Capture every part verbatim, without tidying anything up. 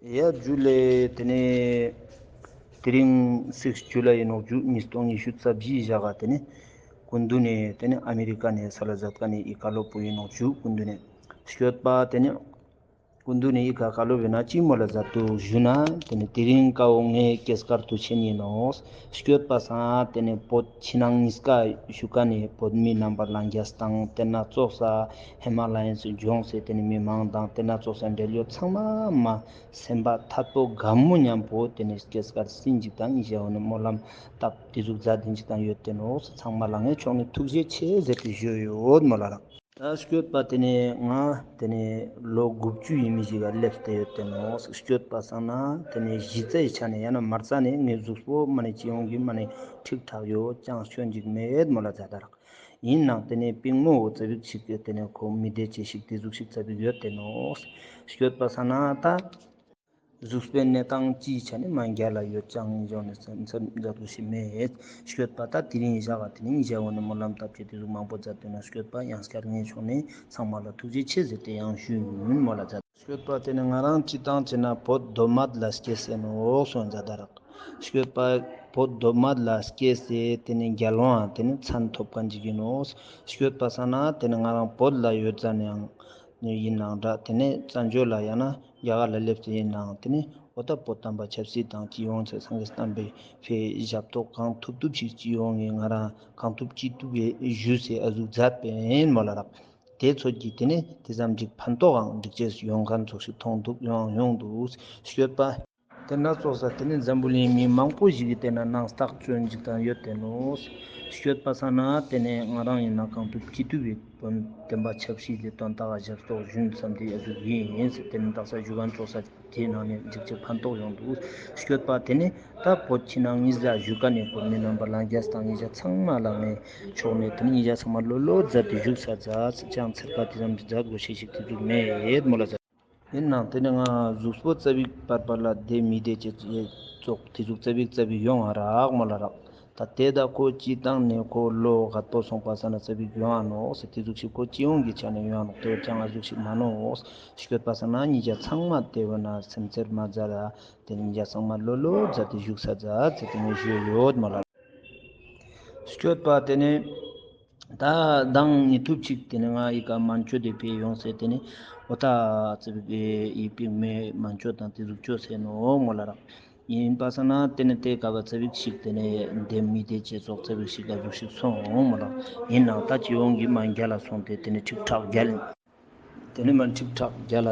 ཡ་ཇུ་ལེ། དེ་ནས་དེ་རིང་སིགས་ཇུ་ལེ་ཡིན་ནོག་ཇུ་ཉིས་སྟོང་ཉི་ཤུ་རྩ་བཞི་ཞག་ག་དེ་ནས་སྐུ་མདུན་ནས་དེ་ནས་ཨ་མི་རི་ཀ་ནས་ས་ལ་མཛད་མཁན་ནས་ཨི་ཀ་ལོ་པོ་ཡིན་ནོག་ཇུ་སྐུ་མདུན་ནས་སྐྱོད་པ་དེ་ནས། སྐུ་མདུན་ནས་ཨི་ཀ་ཀ་ལོ་བས་ན་ཅི་མོལ་ལ་མཛད་འདུག་ཞུ་ན། དེ་ནས་དེ་རིང་ཀ་བོ་ངའི་སྐྱེས་སྐར་དུས་ཆེན་ཡིན་ནོག་སྐྱོད་པ་སང་དེ་ནས་བོད་ཕྱི་ནང་གཉིས་ཀ་བཞུགས་མཁན་ནས་བོད་མི་རྣམ་པ་ལྷན་རྒྱས་དང་དེ་ན་ཙོགས་ས་ཧི་མ་ལ་ཡན་སི་ལྗོངས་སེ་དེ་ནས་མི་མང་དང་དེ་ན་ཙོགས་ས་འབྲེལ་ཡོད་ཚང་མ་མ་སེམས་པ་ཐད་པོ་དགའ་མོ་མཉམ་པོ་དེ་ནས་སྐྱེས་སྐར་སྲིན་འཇིག་དང་ཉི་ཤ་བོ་ནས་སྨོན་ལམ་བཏབ་དེ་ཟུག་མཛད་དེ་འཇིག་དང་ཡོད་དེ་ནོག་སོ་ཚང་མ་ལ་ངའི་ཕྱོགས་ནས་ཐུགས་རྗེ་ཆེ་ཟེར་ཏེ་ཞུ་ཡོད་མོ་ལ་རག་ད་སྐྱོད་པ་དེ་ནས་ང་དེ་ནས་ལོ་དགུ་བཅུ་ཡིན་མི་ཞིག་ལ་སླེབས་ཏེ་ཡོད་དེ་ནོག་སྐྱོད་པ་སང་ན་དེ་ནས་གཞི་རྩའི་ཆ་ནས་ཡང་ན་མ་རྩ་ནས་ངའི་གཟུགས་པོ་མ་ནས་སྤྱི་ཡོངས་ཀྱི་མ་ནས་ཁྲིག་ཁྲག་ཡོད་ཅང་སྐྱོན་ཅིག་མེད་མོ་ལ་མཛད་ད་རག་ཡིན་ནང་དེ་ནས་པིང་མོ་བོ་ཙ་བིག་ཞིག་གི་དེ་ནས་ཁོ་མི་བདེ་ཅེས་ཤིག་དེ་ཟུག་ཞིག་ཙ་བིག་ཡོད་དེ་ནོག་སྐྱོད་པ་སང་ན་ད། གཟུགས་པོའི་གནས་སྟངས་སྤྱིའི་ཆ་ནས་མ་རྒྱལ་ལ་ཡོད་ཅང་ཡིན་ཞོག་ནས་སེམས་འཚབ་མཛད་དགོས་ཤེས་མེད། སྐྱོད་པ་ད་དེ་རིང་བཞག་པ་དེ་རིང་བཞག་འོ་ནས་སྨོན་ལམ་བཏབ་ཀྱི་དེ་ཟུག་མང་པོ་མཛད་དོན་ན་སྐྱོད་པ་ཡང་སྐྱར་ངས་ཕྱོགས་ནས་ཚང་མ་ལ་ཐུགས་རྗེ་ཆེ་ཟེར་ཏེ་ཡང་ཞུས་ཡིན་མོ་ལ་མཛད། སྐྱོད་པ་དེ་ནི་ང་རང་སྤྱི་བཏང་བྱས་ན་བོད་མདོ་སྨད་ལ་སྐྱེས་ཟེར་ནོག་སོང་མཛད་ད་རག་སྐྱོད་པ་བོད་མདོ་སྨད་ལ་སྐྱེས་ཟེར་དེ་ནི་རྒྱལ་དབང་དེ་ནི་མཚན་ཐོབ་མཁན་ཅིག་ཡིན་ནོག་སྐྱོད་པ་སང་ན་དེ་ནི་ང་རང་བོད་ལ་ཡོད་ཙ་ནའང་ཡིན་ནའང་འདྲ་དེ་ནས་བཙན་བྱོལ་ལ་ཡང་ན་རྒྱ་གར་ལ་སླེབས་ཏེ་ཡིན་ནའང་དེ་ནས་འོ་ད་བོད་དམ་པ་ཆབ་སྲིད་དང་སྤྱི་ཡོངས་ཚེ་སངས་རྒྱས་བསྟན་པའི་ཕའི་ཞབས་ཏོག་གང་ཐུབ་ཐུབ་ཞིག་སྤྱི་ཡོངས་ངས་ང་རང་གང་ཐུབ་ཅི་ཐུབ་ཡེ་ཞུས་སེ་ཨ་ཟུག་མཛད་པས་མོ་ལ་རག་དེ་ཚོད་ཀྱིས་དེ་ནས་དེ་ཙམ་ཅིག་ཕན་ཐོགས་ཨང་འགྲིག་ཅེས་ཡོང་མཁན་ཚོགས་ཤིག་མཐོང་ཐུབ་ཡོང་ཡོང་འདུག་སྐྱོད་པ། དེ་ན་ཙོགས་ས་དེ་ནས་འཛམ་བུ་གླིང་མི་མང་པོ་ཞིག་གིས་བལྟས་ན་ནང་རྟགས་ཅོན་ཅིག་དང་ཡོད་དེ་ནོ། སྐྱོད་པ་ས་ན་དེ་ནས་ང་རང་ཡིན་ན་གང་ཐུབ་ཅི་ཐུབ་ཡིན་བོད་བསྟན་པ་ཆབ་སྲིད་ལས་དོན་དག་ཞབས་ཏོག་ཞུན་བསམ་དེ་ཨ་ཟུག་ཡིན་ཡིན་ཟེར་དེ་ནས་དག་ས་བཞུགས་མཁན་ཙོགས་ས་དེའི་ནང་ནས་འཇིགས་བྱེད་ཕན་ཐོགས་ཡོང་འདུག་སྐྱོད་པ་དེ་ནས་ད་བོད་ཕྱི་ནང་གཉིས་ལ་བཞུགས་ཀ་ནས་བོད་མི་རྣམ་པ་ལྷན་རྒྱས་དང་ཉིན་ཞག་ཚང་མ་ལ་ངས་ཕྱོགས་ནས་དེ་ནས་ཉིན་ཞག་ཚང་མ་ལོ་ལོ་མཛད་དེ་བཞུགས་ས་མཛད་ཅང་ཚེར་ཁ་དེ་ཙམ་གྱི་མཛད་དགོས་ཤེས་ཤིག་དེ་ཚུགས་མེད་མོ་ལ་མཛད། ཡིན་ནའང་དེ་ནི་ང་གཟུགས་པོ་ཙ་པིག་པར་པར་ལ་བདེ་མི་བདེ་ཅེས་ཙོགས་དེ་ཟུག་ཙ་པིག་ཙ་པིག་ཡོང་ང་རག་མོ་ལ་རག་ད་དེ་ད་ཁོ་སྤྱི་བཏང་ནས་ཁོ་ལོ་རྒད་པོ་སོང་པ་ས་ན་ཙ་པིག་ཡོང་ང་ནོག་ཟེར་དེ་ཟུག་ཞིག་ཁོ་སྤྱི་ཡོངས་ཀྱི་ཆ་ནས་ཡོང་ང་ནོག་དེ་བས་ཀྱང་ང་ཟུག་ཞིག་མ་ནོག་སྐྱོད་པ་ས་ན་ཉིན་ཞག་ཚང་མ་དེ་བས་ན་སེམས་ཚེར་མ་མཛད་ལ་དེ་ཉིན་ཞག་ཚང་མ་ལོ་ལོ་མཛད་དེ་བཞུགས་ས་མཛད་ཟེར་དེ་ངས་ཞུས་ཡོད་མོ་ལ་རག་སྐྱོད་པ་དེ་ནས། ད་མདང་ངེད་ཐུབ་ཅིག་དེ་ནས་ང་ཡི་ག་མན་ཆོད་དེ་ཕེ་ཡོང་ཟེར་དེ་ནས་འོ་ད་ཙི་བིག་ཡི་པིག་མེ་མན་ཆོད་དང་དེ་ཟུག་ཅོ་ཟེར་ནོ་མོ་ལ་རག་ཡིན་པ་ས་ན་དེ་ནས་དེ་ག་བ་ཙི་བིག་ཅིག་དེ་ནས་འདེམ་མི་དེ་ཅེ་ཙོག་ཙི་བིག་ཞིག་ག་ཟུག་ཞིག་སོང་མོ་ལ་ཡིན་ནའང་ད་ཅི་ཡོང་གི་མ་རྒྱ་ལ་སོང་དེ་དེ་ནས་ཁྲིག་ཁྲག་རྒྱ་ལ། དེ་ནས་མ་ཁྲིག་ཁྲག་རྒྱ་ལ་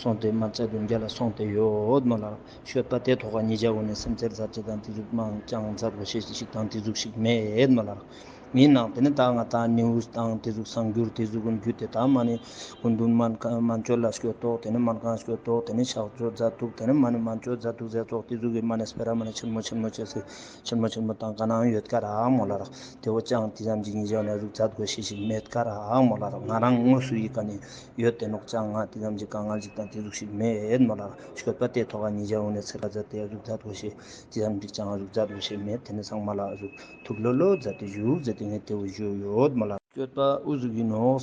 སོང་སྟེ་མ་རྩ་དུ་རྒྱ་ལ་སོང་སྟེ་ཡོད་མ་ལ་སྐྱོད་པ་དེ་ཐོག་ཉིས་བརྒྱ་འོ་ནས་སེམས་ཚེར་མཛད་ཅེས་དང་དེ་ཟུག་མང་ཅང་མཛད་དགོས་ཤེས་ཤིག་དང་དེ་ཟུག་ཞིག་མེད་མ་ལ་ཡིན་ནའང་དེ་ནས་ད་ང་དང་ནེའུ་དང་དེ་ཟུག་གསར་འགྱུར་དེ་ཟུག་གི་བརྒྱུད་དེ་ད་མ་ནས་སྐུ་མདུན་མན་མན་ཆོད་ལ་སྐྱོད་ཐོག་དེ་ནས་མན་ཁང་སྐྱོད་ཐོག་དེ་ནས་ཕྱག་མཆོད་མཛད་འདུག་དེ་ནས་མ་ནས་མན་ཆོད་མཛད་འདུག་ཟེར་ཐོག་དེ་ཟུག་གི་མ་ནས་སྤེ་ར་མ་ནས་ཆེན་མོ་ཆེན་མོ་བྱས་སེ་ཆེན་མོ་ཆེན་མོ་དང་ག་ནང་ཡོད་ཀ་རག་མོ་ལ་རག་དེ་བོ་ཅང་དེ་ཙམ་གྱི་ཉིན་ཞག་ནས་ཟུག་མཛད་དགོས་ཤེས་ཤིག་མེད་ཀ་རག་མོ་ལ་རག་ང་རང་དངོས་སུ་ཡི་ག་ནས་ཡོད་དེ་ནོག་ཅང་ང་དེ་ཙམ་གྱི་དཀའ་ངལ་ཞིག་དང་དེ་ཟུག་ཞིག་མེད་མོ་ལ་རག་སྐྱོད་པ་དེ་ཐོག་ཉིན་ཞག་འོ་ནས་ཚེ་ལ་མཛད་དེ་ཟུག་མཛད་དགོས་ཤེས་དེ་ཙམ་གྱི་ཅང་ཟུག་མཛད་དགོས་ཤེས་མེད། དེ་ནས་ཚང་མ་ལ་ཟུག་ཐུགས་ལྷོད་ལྷོད་མཛད་དེ་བཞུགས་མཛད་དེ་ངས་དེ་བོ་བཞུགས་ཡོད་མོ་ལ་རག་སྐྱོད་པ་ཨུ་ཟུག་ཡིན་ནོག་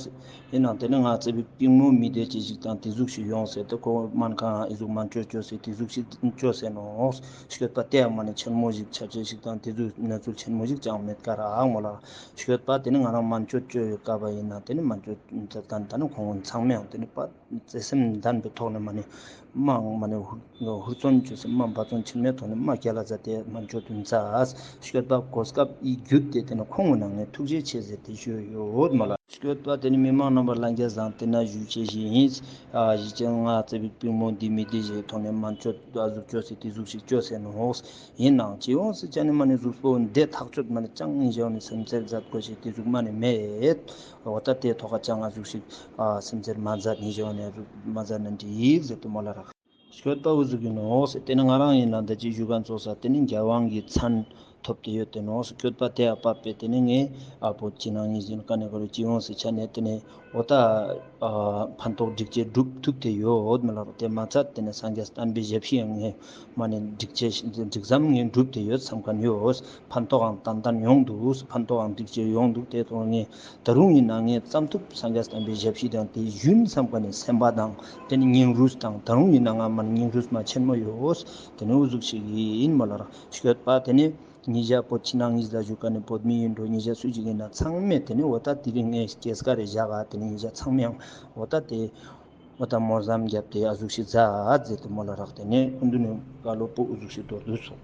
ཡིན་ནའང་དེ་ནས་ང་ཙི་བིག་པིང་མོ་མི་བདེ་ཅེས་ཤིག་དང་དེ་ཟུག་ཞིག་ཡོང་ཟེར་ཏེ་ཁོ་སྨན་ཁང་ཨི་ཟུག་སྨན་བཅོས་བཅོས་ཟེར་དེ་ཟུག་ཞིག་བཅོས་ཟེར་ནོག་སྐྱོད་པ་དེ་ཡང་མ་ནས་ཆེན་མོ་ཞིག་ཆ་ཆེ་ཞིག་དང་དེ་ཟུག་གནས་ཚུལ་ཆེན་མོ་ཞིག་ཅང་མེད་ཀ་རག་མོ་ལ་སྐྱོད་པ་དེ་ནས་ང་རང་སྨན་བཅོས་བཅོས་ཡོད་སྐབས་ཡིན་ན་དེ་ནས་སྨན་བཅོས་མཛད་མཁན་ད་ནི་ཁོང་ཚང་མ་ཡང་དེ་ནས་པ་བརྩེ་སེམས་ལྡན་པའི་ཐོག་ནས་མ་ནས་དམངས་མ་ནས་ཧུར་བརྩོན་བཅོས་སེ་དམངས་འབད་བརྩོན་ཆེན་མོའི་ཐོག་ནས་དམངས་རྒྱལ་ལ་མཛད་དེ་སྨན་བཅོས་དུ་མཛད། སྐྱོད་པ་གོ་སྐབས་ཨི་བརྒྱུད་དེ་དེ་ནས་ཁོང་གི་ནང་ནས་ཐུགས་རྗེ་ཆེ་ཟེར་དེ་ཞུས་ཡོད་མོ་ལ། སྐྱོད་པ་དེ་ནི་མི་མང་རྣམ་པ་ལྷན་རྒྱས་བཟང་དེ་ན་ཞུ་ཆེ་ཞིག་ཡིན། ཨ་ཞིག་ཅན་ང་ཙི་བིག་པིང་མོ་འདི་མི་འདི་ཞིག་ཐོག་ནས་སྨན་བཅོས་ཨ་ཟུག་བཅོས་སེ་དེ་ཟུག་ཞིག་བཅོས་སེ་ནོག་ཡིན་ནའང་སྤྱི་ཡོངས་སུ་ཅ་ནི་མ་ནི་གཟུགས་པོ་འདི་ཐག་ཆོད་མ་ནི་ཅང་ཡིན་ཞེས་ནི་སེམས་ཚེར་མཛད་དགོས་ཞེས་དེ་ཟུག་མ་ནི་མེད། འོ་ད་དེ་ཐོག་ཀ་ཅང་ང་ཟུག་ཞིག་ཨ་སེམས་ཚེར་མ་མཛད་ནི་ཞེས་ནི་མ་མཛད་ན་འགྲིག་ཟེར་དུ་མོ་ལ་རག་སྐྱོད་པ་ཨུ་ཟུག་ཡིན་ནོག་ཟེར་དེ་ནི་ང་རང་ཡིན་ན་འདི་ཅི་ཞུ་ག་ཚོགས་ས་དེ་ནི་རྒྱལ་དབང་གི་མཚན་ ཐོབ་སྟེ་ཡོད་དེ་ནོ། སྐྱོད་པ་དེ་ཡང་བབ་པས་དེ་ནས་ངས་ཨ་པོ་ཅི་ན་ངེས་ཟིན་ཀ་ནས་གོ་རུ་ཅི་ཡོང་སི་ཆ་ནས་དེ་ནས་འོ་ད་ཕན་ཐོགས་སྒྲིག་ཆས་སྒྲུབ་ཐུབ་སྟེ་ཡོད་མི་ལ་རོ། དེ་མ་ཚད་དེ་ནས་སངས་རྒྱས་བསྟན་པའི་ཞབས་ཕྱི་ཡང་ངས་མ་ནས་སྒྲིག་ཆས་སྒྲིག་ཟམ་ངས་སྒྲུབ་སྟེ་ཡོད་བསམ་མཁན་ཡོད། ཕན་ཐོགས་ཡང་ཏན་ཏན་ཡོང་འདུག་ཕན་ཐོགས་ཡང་སྒྲིག་ཆས་ཡོང་འདུག་དེ་ཐོག་ངས་ད་རུང་ཡིན་ན་ངས་བརྩམས་ཐུབ་སངས་རྒྱས་བསྟན་པའི་ཞབས་ཕྱི་དང་དེ་ཡུན་བསམ་མཁན་ནས་སེམས་པ་དང་དེ་ནས་སྙིང་རུས་དང་ད་རུང་ཡིན་ན་ང་མ་ནས་སྙིང་རུས་མ་ཆེན་མོ་ཡོད། དེ་ནས་འུ་ཟུག་ཞིག་ཡིན་མ་ལ་ར་སྐྱོད་པ་དེ་ནས། ཉིན་ཞག་པོ་ཕྱི་ནང་གཉིས་ལ་བཞུགས་ཀ་ནས་བོད་མི་ཡིན་འགྲོ་ཉིན་ཞག་སུ་ཅིག་ཡིན་ན་ཚང་མས་དེ་ནས་འོ་ད་དེ་རིང་ངས་སྐྱེས་སྐར་རེ་བཞག་ག་དེ་ནས་ཉིན་ཞག་ཚང་མས་ཡང་འོ་ད་དེ་འོ་ད་མོ་ཟམ་བརྒྱབ་དེ་ཨ་ཟུག་ཤི་ཛ་ཨ་ཛེ་དེ་མོ་ལ་རག་དེ་ནས་ཀུན་ཏུ་ནས་བཀའ་སློབ་པོ་ཨུ་ཟུག་ཤི་དོར་དུ་སོང་